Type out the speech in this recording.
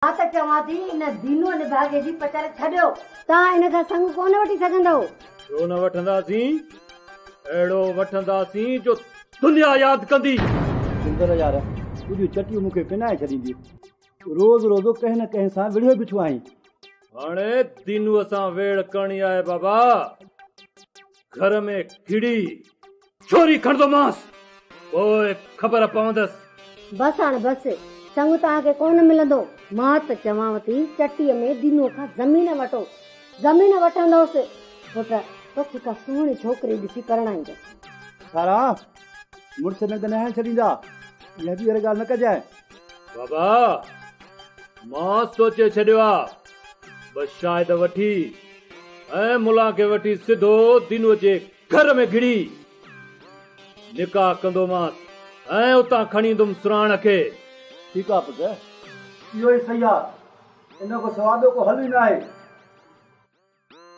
مان ته چوان ٿي ان دينوء نڀاڳي جي پچر ڇڏيو. توهان ان کان سڱ ڪونه وٺي سگهندؤ. ڇو نه وٺنداسين، اهڙو وٺنداسين جو دنيا ياد ڪندي. سندر يار، تنهنجون چٽيون مون کي پنائي ڇڏينديون. روز روز ڪنهن نه ڪنهن سان وڙهيو بيٺو آهين. هاڻي دينوء سان ويڙهه ڪرڻي آهي بابا. گهر ۾ گهڙي ڇوري کڻندومانس، پوء خبر پوندس. بس هاڻ بس، سڱ توهان کي ڪونه ملندو. مان ته چوانء ٿي چٽيء ۾ دينوء کان زمين وٺو. زمين وٺندوس، پٽ توکي ڪا سهڻي ڇوڪري ڏسي پرڻائيندس. سارا، مڙس ننگ ناهن ڇڏيندا، اها به اهڙي ڳالهه نه ڪجانء. بابا، مان سوچي ڇڏيو آ، ٻه شاهد وٺي ۽ ملان کي وٺي سڌو دينوء جي گهر ۾ گهڙي نڪاح ڪندومانس ۽ اتان کڻي ايندم سراڻ کي. ٺيڪ آ پٽ، اهو ئي صحيح آ، ان کان سوا ٻيو ڪو حل ئي ناهي.